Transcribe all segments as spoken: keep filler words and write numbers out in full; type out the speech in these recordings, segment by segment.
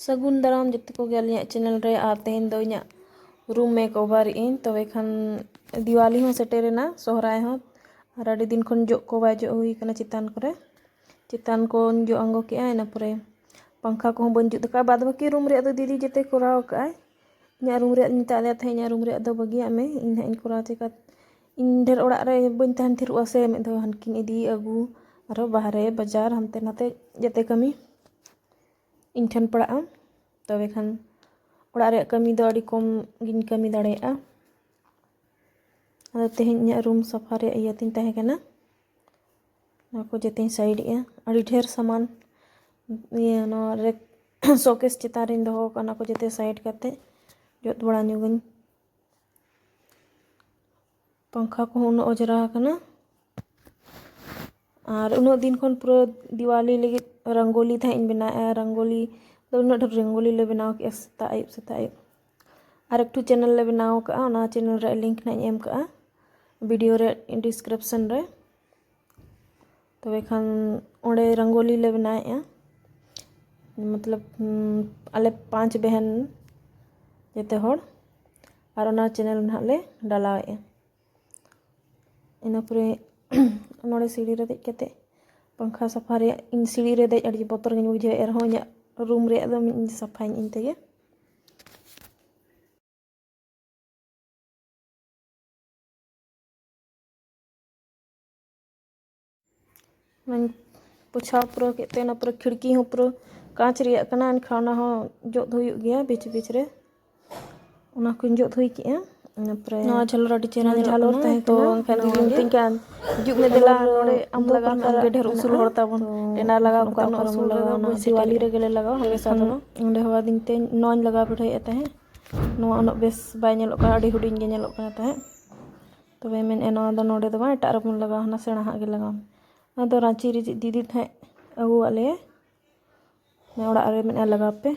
ᱥᱟᱹᱜᱩᱱ ᱫᱟᱨᱟᱢ ᱡᱚᱛᱚ ᱠᱚᱜᱮ ᱟᱹᱞᱤᱧᱟᱜ ᱪᱮᱱᱮᱞ ᱨᱮ᱾ ᱟᱨ ᱛᱮᱦᱮᱧ ᱫᱚ ᱤᱧᱟᱹᱜ ᱨᱩᱢ ᱢᱮᱠ ᱳᱵᱷᱟᱨ ᱮᱫ ᱟᱹᱧ᱾ ᱛᱚᱵᱮ ᱠᱷᱟᱱ ᱫᱤᱣᱟᱞᱤ ᱦᱚᱸ ᱥᱮᱴᱮᱨᱮᱱᱟ, ᱥᱚᱦᱨᱟᱭ ᱦᱚᱸ, ᱟᱨ ᱟᱹᱰᱤ ᱫᱤᱱ ᱠᱷᱚᱱ ᱡᱚᱜ ᱠᱚ ᱵᱟᱭ ᱡᱚᱜ ᱦᱩᱭ ᱠᱟᱱᱟ ᱪᱮᱛᱟᱱ ᱠᱚᱨᱮ᱾ ᱪᱮᱛᱟᱱ ᱠᱚᱧ ᱡᱚᱜ ᱟᱬᱜᱚ ᱠᱮᱜᱼᱟ, ᱤᱱᱟᱹ ᱯᱚᱨᱮ ᱯᱟᱝᱠᱷᱟ ᱠᱚᱦᱚᱸ ᱵᱟᱹᱧ ᱡᱩᱛ ᱟᱠᱟᱫᱼᱟ᱾ ᱵᱟᱫ ᱵᱟᱹᱠᱤ ᱨᱩᱢ ᱨᱮᱭᱟᱜ ᱫᱚ ᱫᱤᱫᱤ ᱡᱮᱛᱮ ᱠᱚᱨᱟᱣ ᱟᱠᱟᱫᱼᱟᱭ᱾ ᱤᱧᱟᱹᱜ ᱨᱩᱢ ᱨᱮᱭᱟᱜ ᱤᱧ ᱢᱮᱛᱟᱫ ᱫᱮᱭᱟ ᱛᱟᱦᱮᱸᱫ, "ᱤᱧᱟᱹᱜ ᱨᱩᱢ ᱨᱮᱭᱟᱜ ᱫᱚ ᱵᱟᱹᱜᱤᱭᱟᱜ ᱢᱮ, ᱤᱧ ᱱᱟᱦᱟᱜ ᱤᱧ ᱠᱚᱨᱟᱣ ᱪᱮᱠᱟ, ᱤᱧ ᱰᱷᱮᱨ ᱚᱲᱟᱜ ᱨᱮ ᱵᱟᱹᱧ ᱛᱟᱦᱮᱱ ᱛᱷᱤᱨᱚᱜᱼᱟ ᱥᱮ, ᱢᱤᱫ ᱫᱷᱟᱣ ᱦᱟᱱᱠᱤᱱ ᱤᱫᱤ ᱟᱹᱜᱩ, ᱟᱨᱦᱚᱸ ᱵᱟᱦᱨᱮ ᱵᱟᱡᱟᱨ ᱦᱟᱱᱛᱮ ᱱᱟᱛᱮ ᱡᱮᱛᱮ ᱠᱟᱹᱢᱤ ᱤᱧ ᱴᱷᱮᱱ ᱯᱟᱲᱟᱜᱼᱟ᱾ ᱛᱚᱵᱮ ᱠᱷᱟᱱ ᱚᱲᱟᱜ ᱨᱮᱭᱟᱜ ᱠᱟᱹᱢᱤ ᱫᱚ ᱟᱹᱰᱤ ᱠᱚᱢ ᱜᱤᱧ ᱠᱟᱹᱢᱤ ᱫᱟᱲᱮᱭᱟᱜᱼᱟ᱾" ᱟᱫᱚ ᱛᱮᱦᱮᱧ ᱤᱧᱟᱹᱜ ᱨᱩᱢ ᱥᱟᱯᱷᱟ ᱨᱮᱭᱟᱜ ᱤᱭᱟᱹ ᱛᱤᱧ ᱛᱟᱦᱮᱸ ᱠᱟᱱᱟ᱾ ᱱᱚᱣᱟ ᱠᱚ ᱡᱮᱛᱮᱧ ᱥᱟᱭᱤᱰ ᱮᱜᱼᱟ᱾ ᱟᱹᱰᱤ ᱰᱷᱮᱨ ᱥᱟᱢᱟᱱ ᱤᱭᱟᱹ ᱱᱚᱣᱟ ᱨᱮ ᱥᱳᱠᱮᱥ ᱪᱮᱛᱟᱱ ᱨᱤᱧ ᱫᱚᱦᱚ ᱟᱠᱟᱫ, ᱚᱱᱟ ᱠᱚ ᱡᱮᱛᱮ ᱥᱟᱭᱤᱰ ᱠᱟᱛᱮ ᱡᱚᱫ ᱵᱟᱲᱟ ᱧᱚᱜᱟᱹᱧ᱾ ᱯᱟᱝᱠᱷᱟ ᱠᱚᱦᱚᱸ ᱩᱱᱟᱹᱜ ᱚᱡᱽᱨᱟ ᱟᱠᱟᱱᱟ᱾ ᱟᱨ ᱩᱱᱟᱹᱜ ᱫᱤᱱ ᱠᱷᱚᱱ ᱯᱩᱨᱟᱹ ᱫᱤᱣᱟᱞᱤ ᱞᱟᱹᱜᱤᱫ ᱨᱚᱝᱜᱳᱞᱤ ᱛᱟᱦᱮᱸᱫ ᱤᱧ ᱵᱮᱱᱟᱣᱮᱫᱼᱟ᱾ ᱨᱚᱝᱜᱳᱞᱤ ᱫᱚ ᱩᱱᱟᱹᱜ ᱰᱷᱮᱨ ᱨᱚᱝᱜᱳᱞᱤ ᱞᱮ ᱵᱮᱱᱟᱣ ᱠᱮᱫᱼᱟ ᱥᱮᱛᱟᱜ ᱟᱹᱭᱩᱵ, ᱥᱮᱛᱟᱜ ᱟᱹᱭᱩᱵ᱾ ᱟᱨ ᱮᱠᱴᱩ ᱪᱮᱱᱮᱞ ᱞᱮ ᱵᱮᱱᱟᱣ ᱟᱠᱟᱫᱼᱟ, ᱚᱱᱟ ᱪᱮᱱᱮᱞ ᱨᱮᱭᱟᱜ ᱞᱤᱝᱠ ᱱᱟᱦᱟᱜ ᱤᱧ ᱮᱢ ᱠᱟᱜᱼᱟ ᱵᱷᱤᱰᱤᱭᱳ ᱨᱮ, ᱰᱤᱥᱠᱨᱤᱯᱥᱚᱱ ᱨᱮ᱾ ᱛᱚᱵᱮ ᱠᱷᱟᱱ ᱚᱸᱰᱮ ᱨᱚᱝᱜᱳᱞᱤ ᱞᱮ ᱵᱮᱱᱟᱣᱮᱫᱼᱟ, ᱢᱚᱛᱞᱚᱵ, ᱦᱩᱸ, ᱟᱞᱮ ᱯᱟᱸᱪ ᱵᱮᱦᱮᱱ ᱡᱮᱛᱮ ᱦᱚᱲ, ᱟᱨ ᱚᱱᱟ ᱪᱮᱱᱮᱞ ᱱᱟᱦᱟᱜ ᱞᱮ ᱰᱟᱞᱟᱣᱮᱫᱼᱟ᱾ ᱤᱱᱟᱹ ᱯᱚᱨᱮ ᱱᱚᱰᱮ ᱥᱤᱲᱤ ᱨᱮ ᱫᱮᱡ ᱠᱟᱛᱮ ᱯᱟᱝᱠᱷᱟ ᱥᱟᱯᱷᱟ ᱨᱮᱭᱟᱜ, ᱤᱧ ᱥᱤᱲᱤ ᱨᱮ ᱫᱮᱡ ᱟᱹᱰᱤ ᱵᱚᱛᱚᱨ ᱜᱤᱧ ᱵᱩᱡᱷᱟᱹᱣᱮᱫ ᱨᱮᱦᱚᱸ, ᱤᱧᱟᱹᱜ ᱨᱩᱢ ᱨᱮᱭᱟᱜ ᱫᱚ ᱤᱧ ᱥᱟᱯᱷᱟᱭᱟᱹᱧ ᱤᱧ ᱛᱮᱜᱮ᱾ ᱚᱱᱟᱧ ᱯᱳᱪᱷᱟᱣ ᱯᱩᱨᱟᱹᱣ ᱠᱮᱫ ᱛᱮ, ᱚᱱᱟ ᱯᱚᱨᱮ ᱠᱷᱤᱲᱠᱤ ᱦᱚᱸ ᱯᱩᱨᱟᱹ ᱠᱟᱸᱪ ᱨᱮᱭᱟᱜ ᱠᱟᱱᱟ, ᱮᱱᱠᱷᱟᱱ ᱚᱱᱟ ᱦᱚᱸ ᱡᱚᱫ ᱦᱩᱭᱩᱜ ᱜᱮᱭᱟ ᱵᱤᱪ ᱵᱤᱪ ᱨᱮ᱾ ᱚᱱᱟ ᱠᱚᱧ ᱡᱚᱫ ᱦᱩᱭ ᱠᱮᱜᱼᱟ᱾ ᱤᱱᱟᱹ ᱯᱚᱨᱮ ᱱᱚᱣᱟ ᱡᱷᱟᱞᱚᱨ ᱟᱹᱰᱤ ᱪᱮᱦᱨᱟ ᱱᱚᱣᱟ ᱧᱮᱞᱚᱜ ᱡᱷᱟᱞᱚᱨ ᱠᱟᱱᱟ᱾ ᱛᱟᱦᱮᱸ ᱛᱚ ᱠᱟᱱᱟ, ᱮᱱᱠᱷᱟᱱ ᱱᱚᱣᱟ ᱫᱤᱫᱤ ᱜᱮ᱾ ᱢᱤᱛᱟᱹᱧ ᱠᱟᱱ, "ᱦᱤᱡᱩᱜ ᱢᱮ ᱫᱮᱞᱟ, ᱡᱷᱟᱞᱚᱨ ᱱᱚᱰᱮ ᱟᱢ ᱫᱚ ᱞᱟᱜᱟᱣ ᱢᱮ, ᱯᱨᱚᱠᱟᱨᱟᱜ ᱟᱢ ᱜᱮ ᱰᱷᱮᱨ ᱢᱮᱱᱟᱜᱼᱟ᱾ ᱩᱥᱩᱞ ᱦᱚᱲ ᱛᱟᱵᱚᱱ, ᱛᱚ ᱴᱮᱸᱰᱟᱨ ᱞᱟᱜᱟᱣ ᱚᱱᱠᱟ ᱠᱟᱛᱮ ᱚᱠᱟ ᱩᱱᱟᱹᱜ ᱨᱮᱢ ᱩᱥᱩᱞ ᱞᱟᱜᱟᱣᱟ, ᱨᱮᱫᱚ ᱦᱟᱸᱰᱮ ᱵᱟᱹᱧ ᱥᱮᱴᱮᱨ ᱫᱤᱣᱟᱞᱤ ᱠᱟᱱᱟ᱾ ᱨᱮᱜᱮ ᱞᱮ ᱞᱟᱜᱟᱣᱟ, ᱦᱟᱸᱰᱮ ᱮᱱᱠᱷᱟᱱ ᱥᱟᱫᱚᱢ ᱚᱸᱰᱮ ᱦᱚᱦᱚ ᱟᱹᱫᱤᱧ ᱛᱮ ᱱᱚᱣᱟᱧ ᱞᱟᱜᱟᱣ ᱯᱤᱴᱷᱟᱹᱭᱮᱫ ᱛᱟᱦᱮᱸᱫ᱾ ᱱᱚᱣᱟ ᱩᱱᱟᱹᱜ ᱵᱮᱥ ᱵᱟᱭ ᱧᱮᱞᱚᱜ ᱠᱟᱱᱟ, ᱟᱹᱰᱤ ᱦᱩᱰᱤᱧ ᱜᱮ ᱧᱮᱞᱚᱜ ᱠᱟᱱᱟ ᱛᱟᱦᱮᱸᱫ᱾ ᱛᱚᱵᱮ ᱢᱮᱱᱮᱫᱼᱟ, ᱱᱚᱣᱟ ᱫᱚ ᱱᱚᱰᱮ ᱫᱚ ᱵᱟᱝ, ᱮᱴᱟᱜ ᱨᱮᱵᱚᱱ ᱞᱟᱜᱟᱣᱟ, ᱦᱟᱱᱟ ᱥᱮᱬᱟ ᱦᱟᱜ ᱜᱮ ᱞᱟᱜᱟᱣ ᱢᱮ᱾ ᱟᱫᱚ ᱨᱟᱸᱪᱤ ᱨᱮ ᱫᱤᱫᱤ ᱛᱟᱦᱮᱸᱫ ᱟᱹᱜᱩᱣᱟᱫ ᱞᱮᱭᱟ, ᱚᱲᱟᱜ ᱨᱮ ᱢᱮᱱᱮᱫᱼᱟ, "ᱞᱟᱜᱟᱣ ᱯᱮ᱾"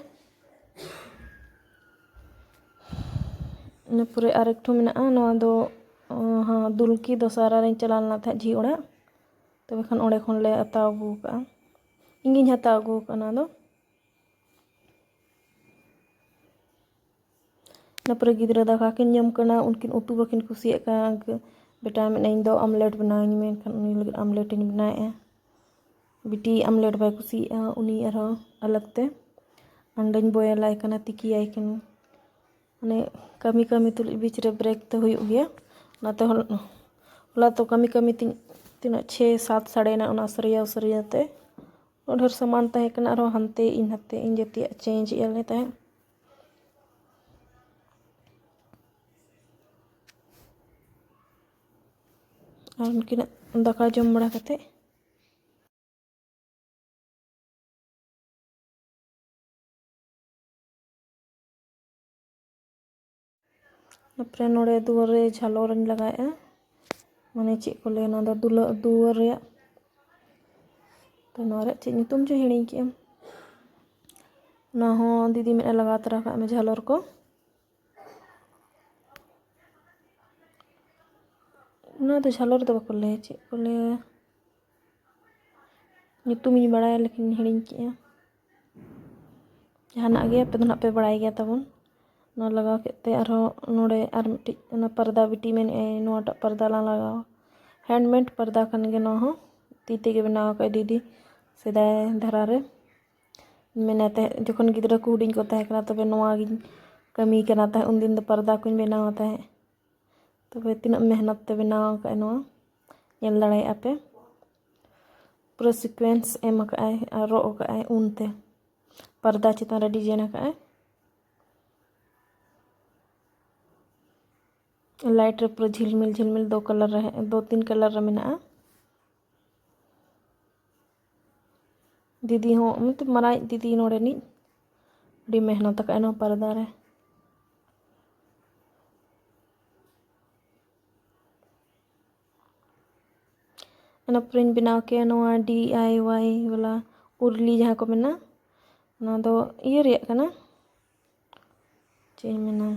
ᱤᱱᱟᱹ ᱯᱚᱨᱮ ᱟᱨ ᱮᱠᱴᱩ ᱢᱮᱱᱟᱜᱼᱟ, ᱱᱚᱣᱟ ᱫᱚ, ᱦᱚᱸ, ᱫᱩᱞᱠᱤ ᱫᱚᱥᱟᱨᱟ ᱨᱤᱧ ᱪᱟᱞᱟᱣ ᱞᱮᱱᱟ ᱛᱟᱦᱮᱸᱫ ᱡᱷᱤ ᱚᱲᱟᱜ, ᱛᱚᱵᱮ ᱠᱷᱟᱱ ᱚᱸᱰᱮ ᱠᱷᱚᱱ ᱞᱮ ᱦᱟᱛᱟᱣ ᱟᱹᱜᱩ ᱠᱟᱜᱼᱟ᱾ ᱤᱧ ᱜᱤᱧ ᱦᱟᱛᱟᱣ ᱟᱹᱜᱩ ᱠᱟᱜᱼᱟ ᱱᱚᱣᱟ ᱫᱚ᱾ ᱛᱟᱨᱯᱚᱨᱮ ᱜᱤᱫᱽᱨᱟᱹ ᱫᱟᱠᱟ ᱠᱤᱱ ᱡᱚᱢ ᱠᱟᱱᱟ, ᱩᱱᱠᱤᱱ ᱩᱛᱩ ᱵᱟᱹᱠᱤᱱ ᱠᱩᱥᱤᱭᱟᱜ ᱠᱟᱱᱟ᱾ ᱵᱮᱴᱟ ᱢᱮᱱᱟ, "ᱤᱧ ᱫᱚ ᱟᱢᱞᱮᱴ ᱵᱮᱱᱟᱣ ᱤᱧ ᱢᱮ", ᱮᱱᱠᱷᱟᱱ ᱩᱱᱤ ᱞᱟᱹᱜᱤᱫ ᱟᱢᱞᱮᱴ ᱤᱧ ᱵᱮᱱᱟᱣᱮᱫᱼᱟ᱾ ᱵᱤᱴᱤ ᱟᱢᱞᱮᱴ ᱵᱟᱭ ᱠᱩᱥᱤᱭᱟᱜᱼᱟ, ᱩᱱᱤ ᱟᱨᱦᱚᱸ ᱟᱞᱟᱜᱽ ᱛᱮ ᱟᱱᱰᱟᱧ ᱵᱚᱭᱮᱞᱟᱭ ᱠᱟᱱᱟ, ᱛᱤᱠᱤᱭᱟᱭ ᱠᱟᱱᱟ᱾ ᱢᱟᱱᱮ ᱠᱟᱹᱢᱤ ᱠᱟᱹᱢᱤ ᱛᱩᱞᱩᱡ ᱵᱤᱪ ᱨᱮ ᱵᱨᱮᱠ ᱫᱚ ᱦᱩᱭᱩᱜ ᱜᱮᱭᱟ᱾ ᱚᱱᱟᱛᱮ ᱦᱚᱞ-, ᱦᱚᱞᱟ ᱛᱚ ᱠᱟᱹᱢᱤ ᱠᱟᱹᱢᱤ ᱛᱤᱧ ᱛᱤᱱᱟᱹᱜ ᱪᱷᱮ ᱥᱟᱛ ᱥᱟᱰᱮᱭᱮᱱᱟ, ᱚᱱᱟ ᱥᱟᱹᱨᱭᱟᱹᱣ ᱥᱟᱹᱨᱭᱟᱹᱣ ᱛᱮ ᱩᱱᱟᱹᱜ ᱰᱷᱮᱨ ᱥᱟᱢᱟᱱ ᱛᱟᱦᱮᱸ ᱠᱟᱱᱟ, ᱟᱨᱦᱚᱸ ᱦᱟᱱᱛᱮ ᱤᱧ ᱱᱟᱛᱮ ᱤᱧ ᱡᱟᱹᱛᱤᱭᱟᱜ ᱪᱮᱧᱡᱽ ᱮᱫᱼᱟ ᱞᱮ ᱛᱟᱦᱮᱸᱫ᱾ ᱟᱨ ᱩᱱᱠᱤᱱᱟᱜ ᱫᱟᱠᱟ ᱡᱚᱢ ᱵᱟᱲᱟ ᱠᱟᱛᱮ ᱛᱟᱨᱯᱚᱨᱮ ᱱᱚᱰᱮ ᱫᱩᱣᱟᱹᱨ ᱨᱮ ᱡᱷᱟᱞᱚᱨᱤᱧ ᱞᱟᱜᱟᱣᱮᱫᱼᱟ, ᱢᱟᱱᱮ ᱪᱮᱫ ᱠᱚ ᱞᱟᱹᱭᱟ, ᱱᱚᱣᱟ ᱫᱚ ᱫᱩᱞᱟᱹ-, ᱫᱩᱣᱟᱹᱨ ᱨᱮᱭᱟᱜ, ᱛᱚ ᱱᱚᱣᱟ ᱨᱮᱭᱟᱜ ᱪᱮᱫ ᱧᱩᱛᱩᱢ ᱪᱚ ᱦᱤᱲᱤᱧ ᱠᱮᱫᱼᱟ᱾ ᱚᱱᱟ ᱦᱚᱸ ᱫᱤᱫᱤ ᱢᱮᱱᱮᱫᱼᱟ, "ᱞᱟᱜᱟᱣ ᱛᱚᱨᱟ ᱠᱟᱜ ᱢᱮ ᱡᱷᱟᱞᱚᱨ ᱠᱚ᱾" ᱱᱚᱣᱟ ᱫᱚ ᱡᱷᱟᱞᱚᱨ ᱫᱚ ᱵᱟᱠᱚ ᱞᱟᱹᱭᱟ, ᱪᱮᱫ ᱠᱚ ᱞᱟᱹᱭᱟ, ᱧᱩᱛᱩᱢ ᱤᱧ ᱵᱟᱲᱟᱭᱟ, ᱞᱮᱠᱤᱱ ᱦᱤᱲᱤᱧ ᱠᱮᱜᱼᱟ᱾ ᱡᱟᱦᱟᱱᱟᱜ ᱜᱮ ᱟᱯᱮ ᱫᱚ ᱱᱟᱦᱟᱜ ᱯᱮ ᱵᱟᱲᱟᱭ ᱜᱮᱭᱟ ᱛᱟᱵᱚᱱ᱾ ᱱᱚᱣᱟ ᱞᱟᱜᱟᱣ ᱠᱮᱫ ᱛᱮ ᱟᱨᱦᱚᱸ ᱱᱚᱰᱮ ᱟᱨ ᱢᱤᱫᱴᱤᱡ ᱚᱱᱟ ᱯᱚᱨᱫᱟ ᱵᱤᱴᱤ ᱢᱮᱱᱮᱫᱼᱟᱭ, ᱱᱚᱣᱟᱴᱟᱜ ᱯᱚᱨᱫᱟ ᱞᱟᱝ ᱞᱟᱜᱟᱣᱟ᱾ ᱦᱮᱱᱰᱢᱮᱰ ᱯᱚᱨᱫᱟ ᱠᱟᱱ ᱜᱮ ᱱᱚᱣᱟ ᱦᱚᱸ, ᱛᱤ ᱛᱮᱜᱮ ᱵᱮᱱᱟᱣ ᱟᱠᱟᱫ ᱫᱤᱫᱤ ᱥᱮᱫᱟᱭ ᱫᱷᱟᱨᱟ ᱨᱮ᱾ ᱢᱮᱱᱮᱫ ᱛᱟᱦᱮᱸᱫ, ᱡᱚᱠᱷᱚᱱ ᱜᱤᱫᱽᱨᱟᱹ ᱠᱚ ᱦᱩᱰᱤᱧ ᱠᱚ ᱛᱟᱦᱮᱸ ᱠᱟᱱᱟ, ᱛᱚᱵᱮ ᱱᱚᱣᱟ ᱜᱤᱧ ᱠᱟᱹᱢᱤ ᱠᱟᱱᱟ ᱛᱟᱦᱮᱸᱫ, ᱩᱱᱫᱤᱱ ᱫᱚ ᱯᱚᱨᱫᱟ ᱠᱚᱧ ᱵᱮᱱᱟᱣ ᱛᱟᱦᱮᱸᱫ᱾ ᱛᱚᱵᱮ ᱛᱤᱱᱟᱹᱜ ᱢᱮᱦᱱᱚᱛ ᱛᱮ ᱵᱮᱱᱟᱣ ᱟᱠᱟᱫᱼᱟᱭ ᱱᱚᱣᱟ, ᱧᱮᱞ ᱫᱟᱲᱮᱭᱟᱜᱼᱟ ᱯᱮ᱾ ᱯᱩᱨᱟᱹ ᱥᱤᱠᱩᱭᱮᱱᱥ ᱮᱢ ᱟᱠᱟᱫᱼᱟᱭ ᱟᱨ ᱨᱚᱜ ᱟᱠᱟᱫᱼᱟᱭ ᱩᱞ ᱛᱮ᱾ ᱯᱚᱨᱫᱟ ᱪᱮᱛᱟᱱ ᱨᱮ ᱰᱤᱡᱟᱭᱤᱱ ᱟᱠᱟᱫᱼᱟᱭ᱾ ᱞᱟᱭᱤᱴ ᱨᱮ ᱯᱩᱨᱟᱹ ᱡᱷᱤᱞᱢᱤᱞ ᱡᱷᱤᱞᱢᱤᱞ ᱫᱚ ᱠᱟᱞᱟᱨ ᱨᱮ, ᱫᱚ ᱛᱤᱱ ᱠᱟᱞᱟᱨ ᱨᱮ ᱢᱮᱱᱟᱜᱼᱟ᱾ ᱫᱤᱫᱤ ᱦᱚᱸ, ᱢᱚᱛᱞᱚᱵ ᱢᱟᱨᱟᱝᱤᱡ ᱫᱤᱫᱤ ᱱᱚᱰᱮᱱᱤᱡ, ᱟᱹᱰᱤ ᱢᱮᱦᱱᱚᱛ ᱟᱠᱟᱫᱼᱟᱭ ᱱᱚᱣᱟ ᱯᱚᱨᱫᱟ ᱨᱮ᱾ ᱚᱱᱟ ᱯᱚᱨᱮᱧ ᱵᱮᱱᱟᱣ ᱠᱮᱜᱼᱟ ᱱᱚᱣᱟ ᱰᱤ ᱟᱭ ᱣᱟᱭ ᱵᱟᱞᱟ ᱩᱨᱞᱤ ᱡᱟᱦᱟᱸ ᱠᱚ ᱢᱮᱱᱟ, ᱚᱱᱟ ᱫᱚ ᱤᱭᱟᱹ ᱨᱮᱭᱟᱜ ᱠᱟᱱᱟ, ᱪᱮᱫ ᱤᱧ ᱢᱮᱱᱟ,